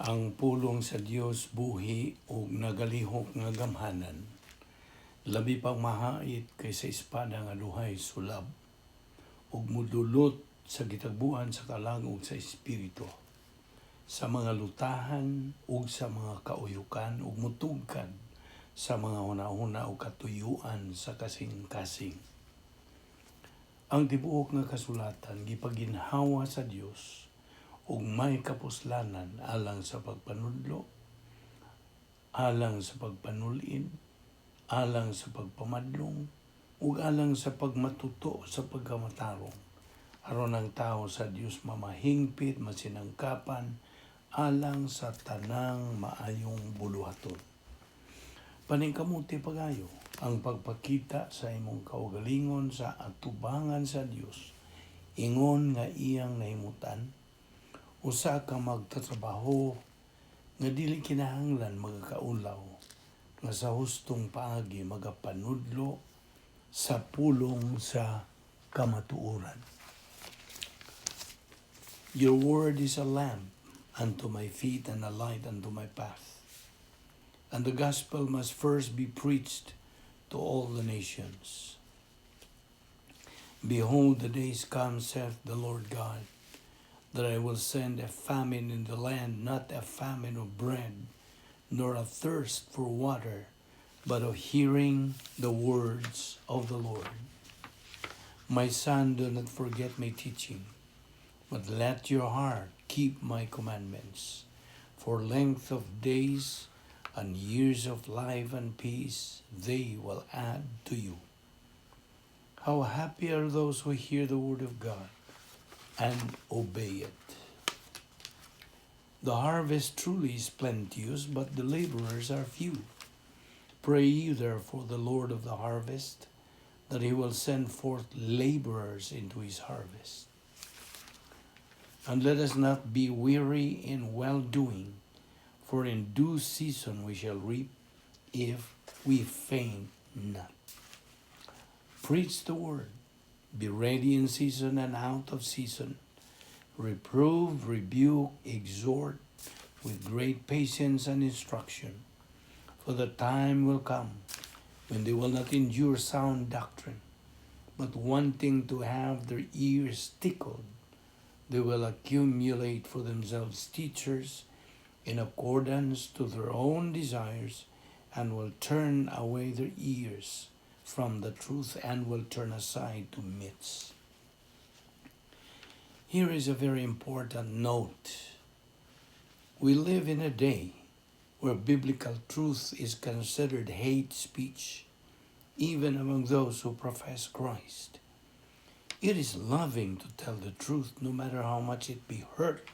Ang pulong sa Dios buhi ug nagalihok nga gamhanan. Labi pang mahait kaysa espada nga duhay sulab ug mudulot sa gitagbuan sa kalag ug sa espiritu, sa mga lutahan ug sa mga kauyukan, ug mutugkad sa mga hunahuna ug katuyuan sa kasing-kasing. Ang tibuok nga kasulatan gipaginhawa sa Dios ug may kapuslanan alang sa pagpanudlo, alang sa pagpanulid, alang sa pagpamadlong, ug alang sa pagmatuto sa pagkamatarong, aron ang tao sa Dios mamahingpit, masinangkapan alang sa tanang maayong buluhaton. Paningkamuti pagayo ang pagpakita sa imong kaugalingon sa atubangan sa Dios ingon nga iyang nahimutan, usa ka magtatrabaho nga dili kinahanglan magakaulaw, nga sa hustong paagi magapanudlo sa pulong sa kamatuoran. Your word is a lamp unto my feet and a light unto my path. And the gospel must first be preached to all the nations. Behold, the days come, saith the Lord God, that I will send a famine in the land, not a famine of bread, nor a thirst for water, but of hearing the words of the Lord. My son, do not forget my teaching, but let your heart keep my commandments. For length of days and years of life and peace they will add to you. How happy are those who hear the word of God and obey it. The harvest truly is plenteous, but the laborers are few. Pray ye therefore the Lord of the harvest that he will send forth laborers into his harvest. And let us not be weary in well doing, for in due season we shall reap if we faint not. Preach the word. Be ready in season and out of season. Reprove, rebuke, exhort with great patience and instruction. For the time will come when they will not endure sound doctrine, but wanting to have their ears tickled, they will accumulate for themselves teachers in accordance to their own desires, and will turn away their ears from the truth and will turn aside to myths. Here is a very important note. We live in a day where biblical truth is considered hate speech, even among those who profess Christ. It is loving to tell the truth, no matter how much it be hurt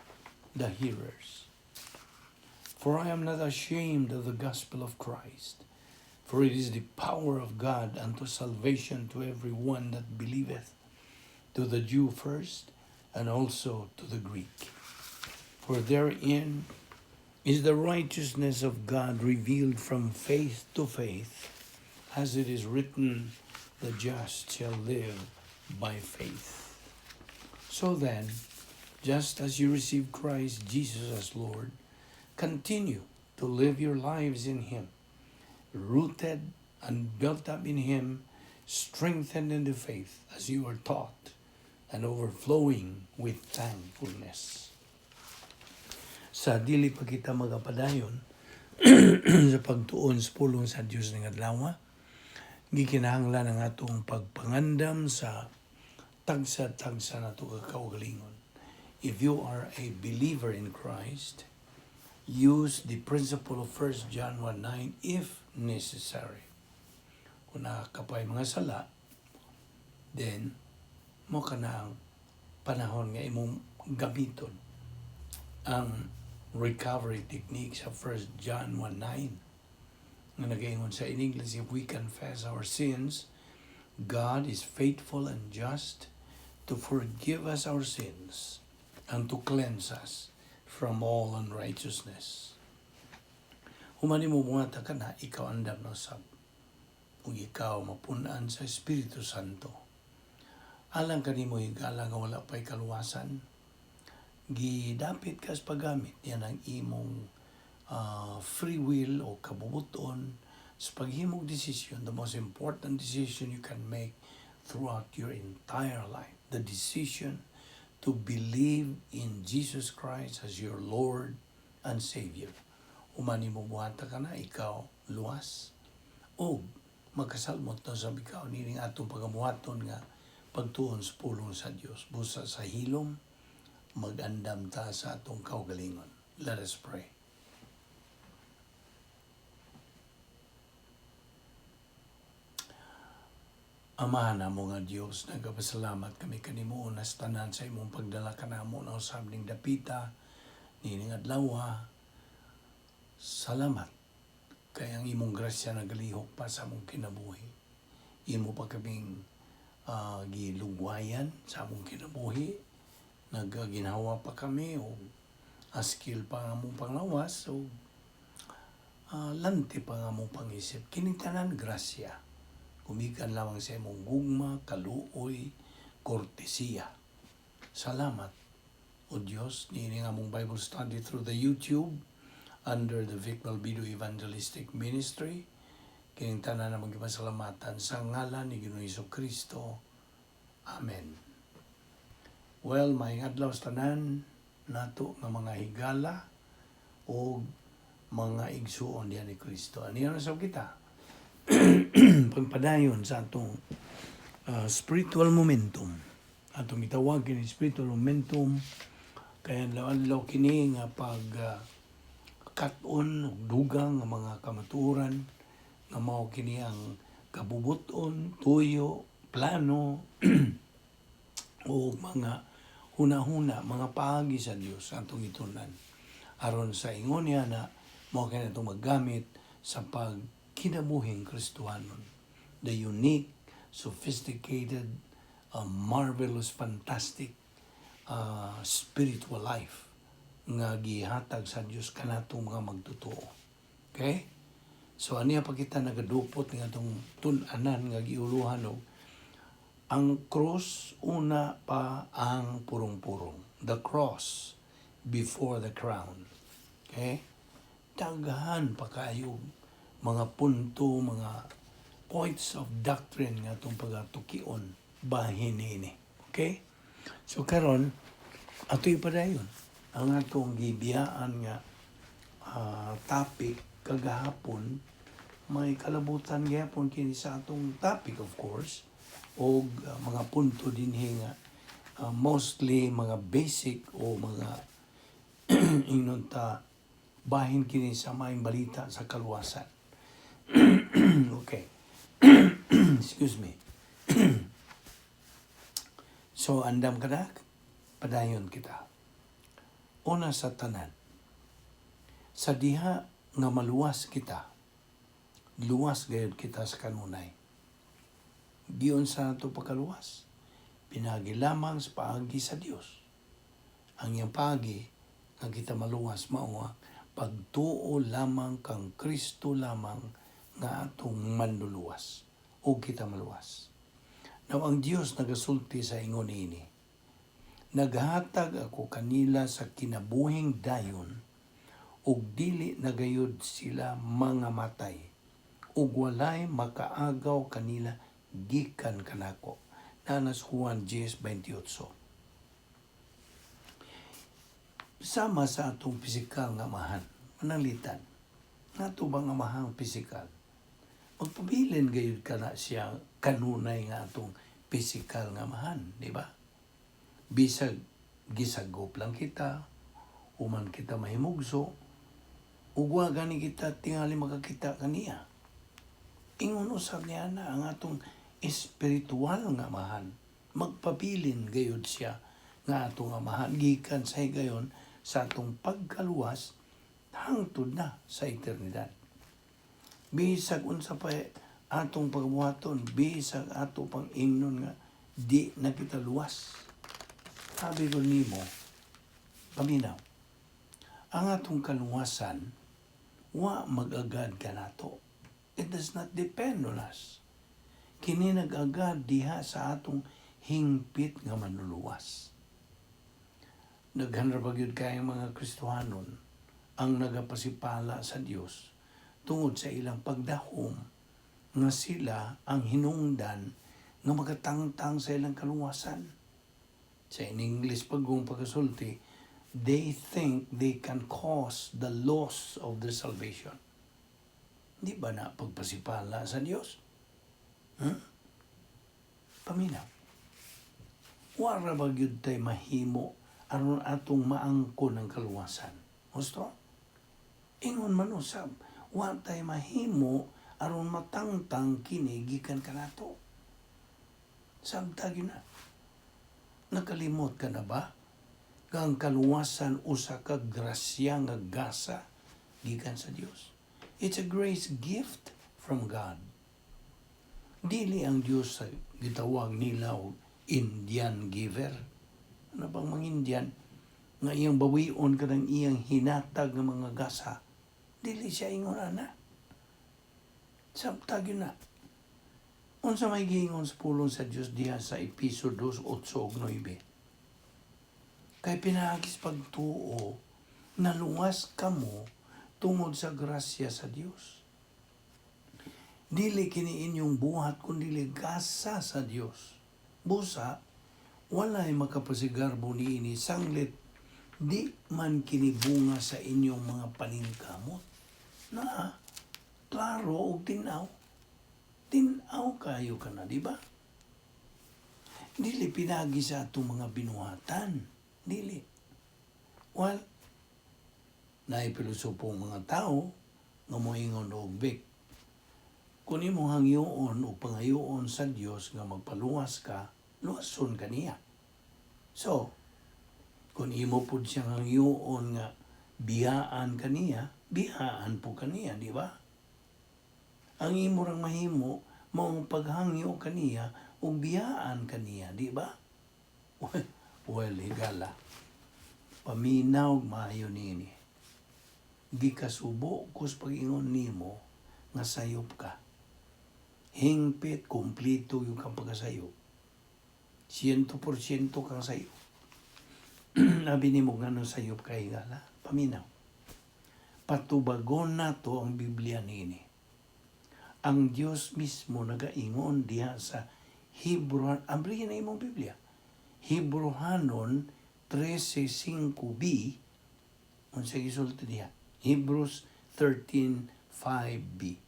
the hearers. For I am not ashamed of the gospel of Christ, for it is the power of God unto salvation to every one that believeth, to the Jew first, and also to the Greek. For therein is the righteousness of God revealed from faith to faith, as it is written, "The just shall live by faith." So then, just as you receive Christ Jesus as Lord, continue to live your lives in Him, rooted and built up in Him, strengthened in the faith as you are taught, and overflowing with thankfulness. Sa dili pa kita magapadayon sa pagtuon sa pulong sa Dios ning adlaw, gikinahanglan ang atong pagpangandam sa tagsa-tagsa nato ka kaugalingon. If you are a believer in Christ, use the principle of 1 John 1:9 if necessary. Kung naa ka pa'y mga sala, then mao kana ang panahon nga imong gamiton ang recovery technique sa 1 John 1:9 nga nagaingon sa in English, "If we confess our sins, God is faithful and just to forgive us our sins and to cleanse us from all unrighteousness." Human nimo buhata kana, ikaw andam na usab. Ug ikaw mapun-an sa Espiritu Santo. Alang kanimo, higala, nga wala pa'y kaluwasan, Gidapit ka sa paggamit yan ang imong free will o kabubuton sa paghimog decision, the most important decision you can make throughout your entire life. The decision to believe in Jesus Christ as your Lord and Savior. Human nimo buhata ka na, ikaw luwas. O magkasalmot na sa ikaw nining atong pagamuhaton nga pagtuon sa pulong sa Dios. Busa sa hilom, magandam ta sa atong kaugalingon. Let us pray. Amahan namo nga Dios, nagapasalamat kami kanimo unas tanan sa imong pagdala kanamo na usab ning dapita nining adlaw. Salamat kay ang imong grasya nagalihok pa sa among kinabuhi. Imo pa kaming gilugwayan sa among kinabuhi. Nagaginhawa pa kami o askil pa ang among panglawas o lanti pa ang among pangisip. Kining tanan grasya. Gumikan lamang sa imong gugma, kaluoy, kortesiya. Salamat, O Diyos, niini nga among Bible study through the YouTube under the Vic Balbido Evangelistic Ministry. Kining tanan na magipasalamatan sa ngalan ni Ginoong Hesus Kristo. Amen. Well, maayong adlaw sa tanan nato nga mga higala o mga igsuon diha ni Kristo. Aniya na sa kita? Pagpadayon sa atong spiritual momentum. Atong gitawag kini spiritual momentum kaya adlaw kini nga pag kat-on ug dugang nga mga kamatuoran nga mao kini ang kabubuton, tuyo, plano o mga huna-huna, mga paagi sa Dios atong gitun-an. Aron sa ingon niya na mao kini atong maggamit sa pagkinabuhing Kristohanon. The unique, sophisticated, marvelous, fantastic spiritual life nga gihatag sa Dios kanatong mga magtotoo. Okay? So aniya pa kita nagadupot nga atong tun-anan nga giuluhan og ang cross una pa ang purong-purong. The cross before the crown. Okay? Daghan pa kayo mga punto, mga points of doctrine nga atong pagatukion bahin niini. Okay? So karon atoy padayon ang atong gibiyaan nga topic kagahapon. May kalabutan gihapon kini sa atong topic, of course, og mga punto dinhi nga mostly mga basic o mga ingnon ta bahin kini sa maayong balita sa kaluwasan. Okay. Excuse me. So andam ka na? Padayon kita. Una sa tanan, sa diha nga maluwas kita, luwas gayud kita sa kanunay. Giunsa nato pagkaluwas? Pinagi lamang sa paagi sa Dios. Ang iyang paagi nga kita maluwas mao ang pagtuo lamang kang Kristo lamang nga atong manluluwas o kita maluwas. Now, ang Dios nagasulti sa ingon ini: "Naghatag ako kanila sa kinabuhing dayon ug dili na gayud sila mga matay ug walay makaagaw kanila gikan kanako." Naa sa Juan 10:28. Sama sa atong pisikal nga amahan, mananglitan, nato bang amahang pisikal? Magpabilin gayud kana siya kanunay nga atong pisikal nga amahan, di ba? Bisag gisagop lang kita, human kita mahimugso, ug wa gani kita tingali makakita kaniya. Ingon usab niya na ang atong espiritual nga amahan, magpabilin gayud siya nga atong amahan gikan sa higayon sa atong pagkaluwas hangtod na sa eternidad. Bisag unsa pa atong pagbuhaton, bisag ato pang ingnon nga di na kita luwas. Sabi ko nimo, paminaw, ang atong kaluwasan, wa mag-agad kanato. It does not depend on us. Kini nag-agad diha sa atong hingpit nga manluluwas. Daghan ra ba gyud kayong mga Kristohanon ang nagapasipala sa Dios tungod sa ilang pagdahom nga sila ang hinungdan nga makatangtang sa ilang kaluwasan. Sa in English pagong pagkasulti, they think they can cause the loss of their salvation. Di ba na pagpasipala sa Dios? Paminaw. Wara ba gyud tay mahimo aron atong maangkon ang kaluwasan? Husto? Ingon man usab, wa tay mahimo aron matangtang kini gikan kanato. Sabta gyud na. Nakalimot ka na ba? Nga ang kaluwasan usa ka grasya nga gasa gikan sa Dios. It's a grace gift from God. Dili ang Dios sa gitawag nila og Indian giver. Ano bang mga Indian nga iyang bawion kanang iyang hinatag nga mga gasa? Dili siya ingon ana. Sabta gyud na. Unsa may giingon sa pulong sa Dios diha sa Episo 2:8 ug 9? Kay pinaagi sa pagtuo, naluwas kamo tungod sa grasya sa Dios. Dili kini inyong buhat kundi gasa sa Dios. Busa, walay makapasigarbo niini sanglit di man kini bunga sa inyong mga paningkamot. Na, klaro og tinaw. Tinaw kayo ka na, di ba? Dili pinagi sa atong mga binuhatan. Dili. Well, naay pilosopong mga tao nga moingon og bik. Kung imong hangyoon o pangayoon sa Dios nga magpaluwas ka, luwason ka niya. So, kung imo pud siyang hangyoon nga biyaan ka niya, biyaan po ka niya, di ba? Ang imo rang mahimo, maong paghangyo kaniya ug biyaan kaniya, di ba? Well, higala. Paminaw maayo niini. Gikasubo ko sa pag-ingon nimo nga sayop ka. Hingpit, kumpleto yung kang pagkasayop. 100% kang sayop. Abi nimo ngano sayop ka, higala? Paminaw. Patubagon nato ang Biblia niini. Ang Dios mismo nagaingon diha sa Hebrew, abrihin na imong Biblia. Hebrehanon 13:5b, unsa gisulti diha? Hebrews 13:5b.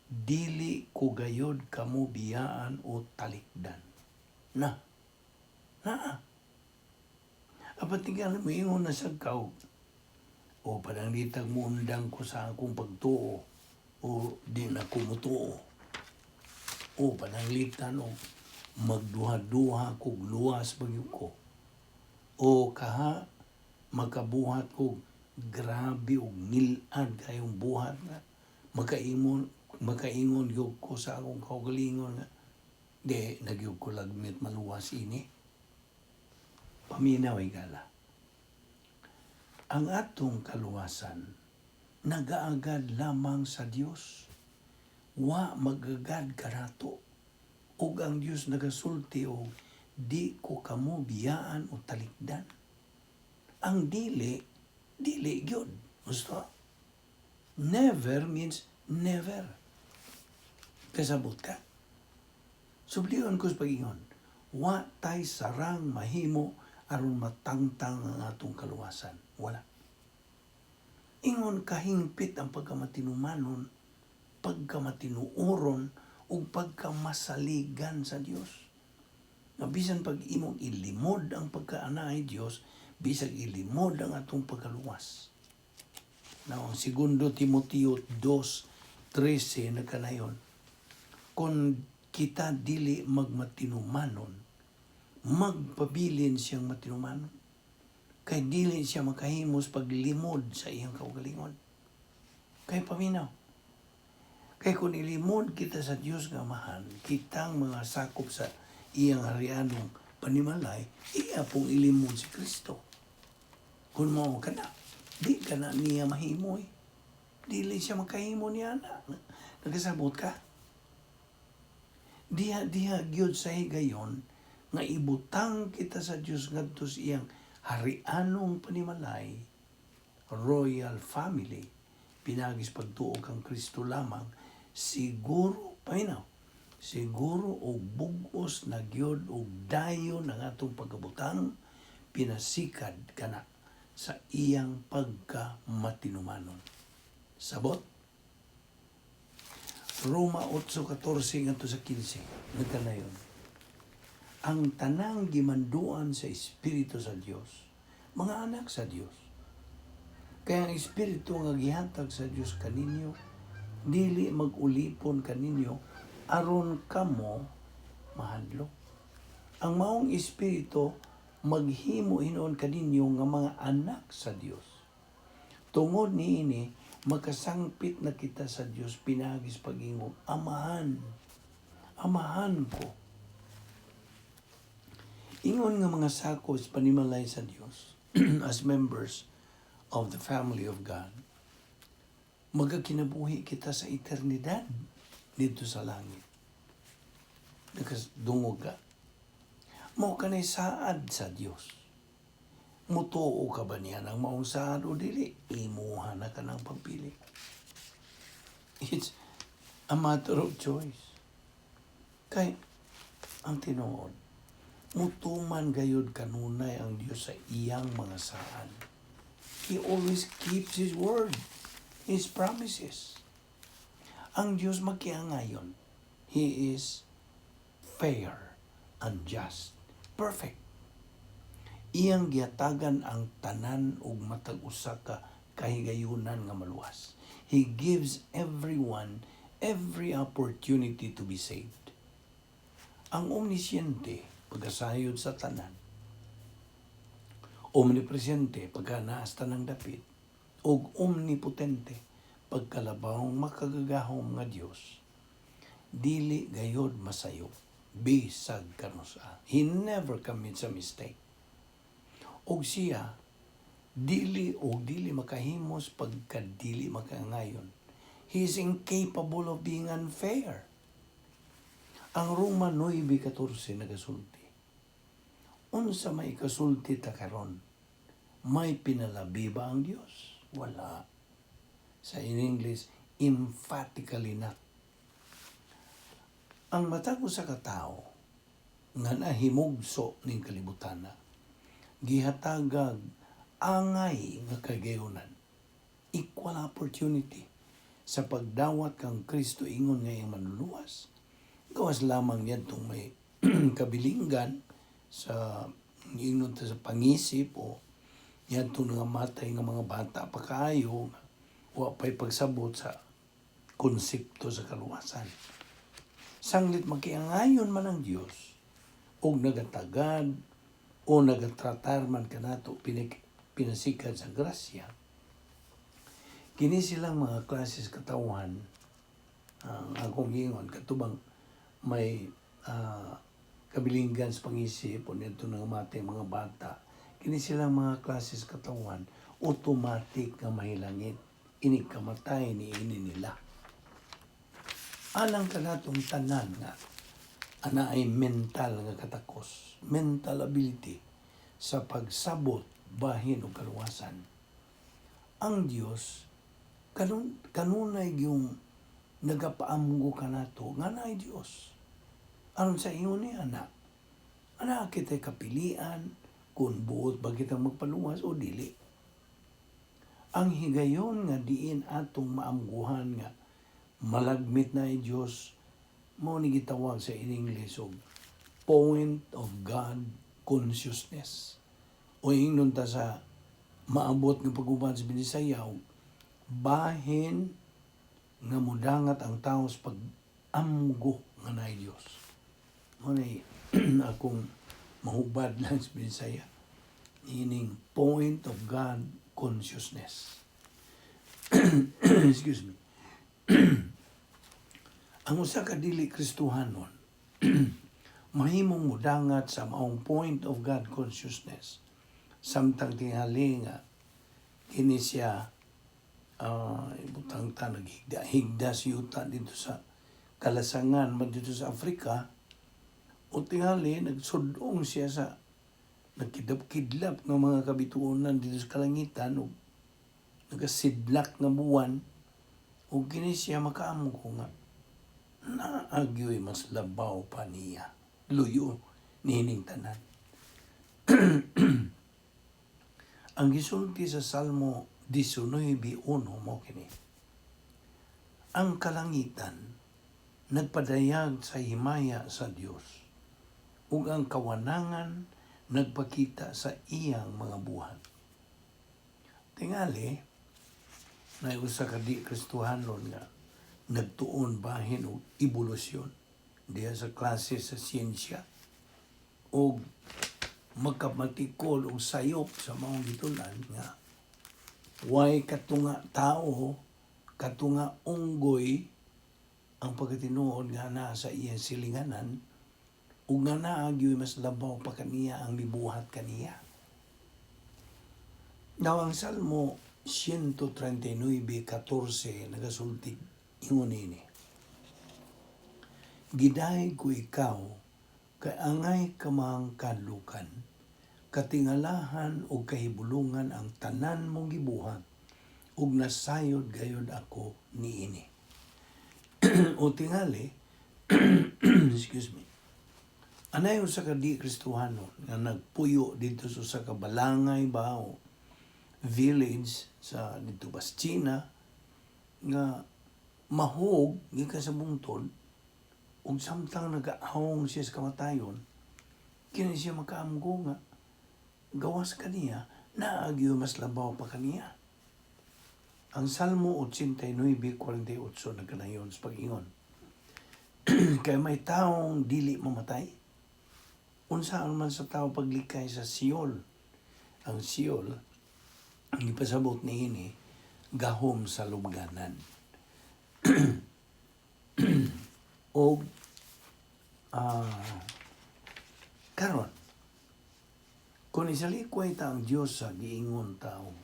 Dili ko gayod kamo biyaan o talikdan. Na. Na. Apan tingali mo ingon na sa kaw, o pananglitag mo undang ko sa akong pagtuo o di na ko mutuo. O pananglitan o magduha-duha kog luwas bagyo ko. O kaha makabuhat kog grabe og ngilad kayong buhat nga makaingon gyud ko sa akong kaugalingon nga di nagyud ko lagmit maluwas ini. Paminaw, higala. Ang atong kaluwasan nagaagad lamang sa Dios. Wa magagad kanato. Ug ang Dios nagasulti og di ko kamo biyaan o talikdan. Ang dili, dili gyud. Gusto? Never means never. Kasabot ka? Sublion ko sa pag-ingon, wa tay sarang mahimo aron matangtang ang atong kaluwasan. Wala. Ingon kahingpit ang pagkamatinumanon, pagkamatinuoron, ug pagkamasaligan sa Dios. Nga bisan pag imong ilimod ang pagkaanay Dios, bisag ilimod ang atong pagkaluwas. Now, ang Segundo Timoteo 2:13 nagkanayon, kung kita dili magmatinumanon, magpabilin siyang matinumanon. Kay dili siya makahimos paglimod sa iyang kaugalingon. Kay paminaw. Kay kung ilimod kita sa Dios nga Amahan, kitang mga sakop sa iyang harianong panimalay, iya pong ilimod si Kristo. Kung mao ka na, di ka na niya mahimo eh. Dili siya makahimo niya na. Nagasabot ka? Diha diha gyud sa higayon nga ibutang kita sa Dios ngadto sa iyang Harianong panimalay, royal family, pinaagi sa pagtuo kang Kristo lamang, siguro, paminaw, siguro og bugos na gyud og dayon ang atong pagkabutang pinasikad kana sa iyang pagkamatinumanon. Sabot? Roma 8:14 ngadto sa 15. Nagkanayon. Ang tanang gimanduan sa Espiritu sa Dios, mga anak sa Dios. Kay ang Espiritu nga gihatag sa Dios kaninyo, dili mag-ulipon kaninyo aron kamo mahadlok. Ang maong Espiritu maghimo hinuon kaninyo nga mga anak sa Dios. Tungod niini, makasangpit na kita sa Dios pinaagi sa pag-ingog, "Amahan, Amahan ko." Ingon nga mga sakop sa panimalay sa Dios, as members of the family of God, magakinabuhi kita sa eternidad didto sa langit. Nakadungog ka? Mao kanay saad sa Dios. Mutuo ka ba niya ng maong saad o dili? Imuha na ka ng pagpili. It's a matter of choice. Kay, ang tinuod, mutuman gayud kanunay ang Dios sa iyang mga saad. He always keeps His word, His promises. Ang Dios magkiangayon. He is fair and just, perfect. Iyang gihatagan ang tanan og matag usa ka kahigayunan nga maluwas. He gives everyone every opportunity to be saved. Ang omnisciente, pagkasayod sa tanan, omnipresente, pagka naa sa tanang dapit, ug omnipotente, pagkalabawng makagagahom nga Dios, dili gayod masayop bisag kanusa. He never commits a mistake. Og siya dili og dili makahimos pagkadili makaangayon. He is incapable of being unfair. Ang Roma 9:14 nagasulti. Unsa may ikasulti ta karon? May pinalabi ba ang Dios? Wala. Sa in English, emphatically not. Ang matag usa ka tawo nga nahimugso ning kalibutan na, gihatagag angay nga kagayunan, equal opportunity sa pagdawat kang Kristo ingon nga iyang manluluwas. Gawas lamang niyadtong may kabilinggan sa ingon ta sa pangisip o niadtong nangamatay nga mga bata pa kaayo, wa pa'y pagsabot sa konsepto sa kaluwasan. Sanglit makiangayon man ang Dios og nagatagad o nagatratar man kanato pinasikat sa grasya, kini silang mga klases katawhan, ang akong ingon katubang may kabilinggan sa pangisip o nito nangamatay mga bata, kini silang mga klases katawhan automatic nga mahilangit inig kamatay ni ini nila. Alang kanatong tanan nga ana ay mental nga katakos, mental ability sa pagsabot bahin og kaluwasan. Ang Dios kanunay yung nagapaamgo kanato nga naay Dios. Aron sa ingon ni ana, ana kita'y kapilian kung buot ba kitang magpaluwas o dili. Ang higayon nga diin atong maamguhan nga malagmit na Diyos, mao ni gitawag sa in English og point of God consciousness. O ingnon ta sa maabot nga pag-uban sa Binisaya, og bahin nga mudangat ang tao sa pag-amgo nga naay Dios. Mao ni akong mahubad lang sa Binisaya. Ining point of God consciousness. Excuse me. Ang usa ka dili Kristohanon mahimong mudangat sa maong point of God consciousness samtang tingali nga kini siya ibutang ta naghigda higda sa yuta didto sa kalasangan man didto sa Afrika o tingali nagsudong siya sa Nagkidlap-kidlap nga mga kabituonan dito sa kalangitan ug nagasidlak nga buwan, ug kini siya makaamgo nga naa gyoy mas labaw pa niya, luyo niining tanan. Ang gisulti sa Salmo 19:1 mao kini: "Ang kalangitan nagpadayag sa himaya sa Dios ug ang kawanangan nagpakita sa iyang mga buhat." Tingali, na usa ka di Kristohanon nga nagtuon bahin og ebolusyon diha sa klase sa siyensya og magkamatikol og sayop sa maong gitun-an nga way katunga tao, katunga unggoy ang pagkatinuod nga naa sa iyang silinganan ug nga naa gyoy mas labaw pa kaniya ang mibuhat kaniya. Now, ang Salmo 139:14 nagasulti ingon ini: "Gidayeg ko ikaw kay angay ka mang kahadlukan. Katingalahan ug kahibulungan ang tanan mong gibuhat ug nasayod gayud ako niini." O tingali, excuse me, anay usa ka di Kristohano nga nagpuyo dito sa usa ka balangay ba o village sa dito ba sa China nga mahog gikan sa bungtod, ug samtang nagaahong siya sa kamatayon, kini siya makaamgo nga gawas kaniya, naa gyoy mas labaw pa kaniya. Ang Salmo 89:48 nagkanayon sa pag-ingon: "Kay may taong dili mamatay? Unsaon man sa tao paglikay sa Sheol?" Ang Sheol, ang ipasabot niini, gahom sa lubganan. Og karon, kung isalikway ta ang Diyos sa giingon ta og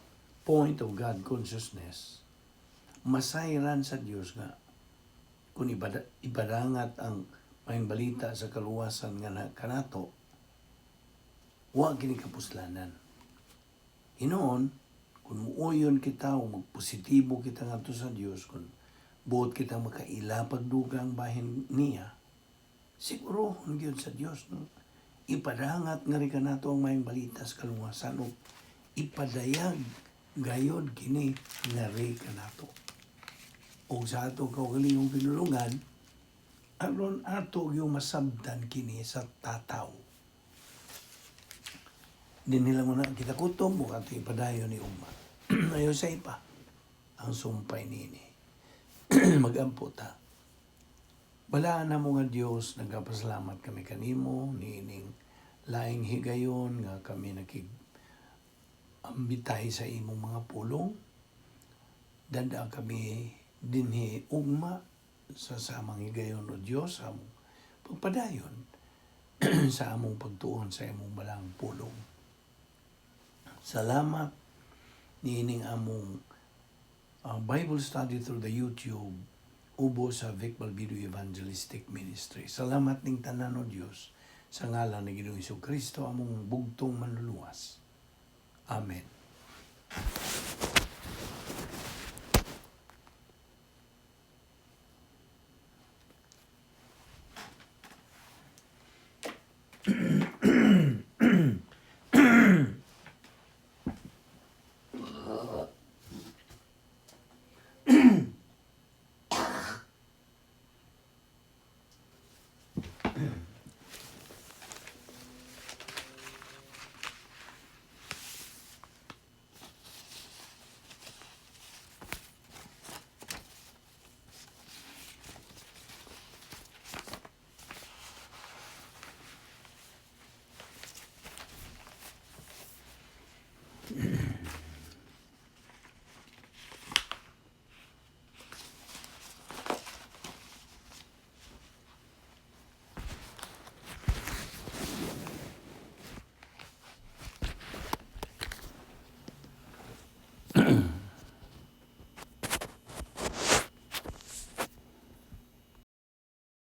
point of God consciousness, masayran sa Diyos nga kung ipadangat ang maayong balita sa kaluwasan nga na kanato, wa kini kapuslanan. Hinoon, kung muuyon kita o magpositibo kita ngadto sa Dios, kung buot kita makaila pagdugang bahin niya, sigurohon gyud sa Dios, no? Ipadangat nga rin kanato ang maayong balita sa kaluwasan o ipadayag gayod kini nga ri kanato. O sa ato kaugalingong pinulungan, aron ato yung masabtan kini sa tataw. Di nila muna kita kutob o ato ipadayon ni ugma. Ayo sa ipa ang sumpay nini. Magampo ta. Balaan na mo nga Dios, nagapasalamat kami kanimo niining laing higayon nga kami nakig ambitay sa imong mga pulong. Danda kami dinhi ugma sa samang higayon, o Dios, sa among pagpadayon sa among pagtuon sa imong balaang pulong. Salamat niining among Bible study through the YouTube ubo sa Vic Balbido Evangelistic Ministry. Salamat ning tanan, o Dios, sa ngalan ni Ginoong Kristo, among bugtong manluluwas. Amen.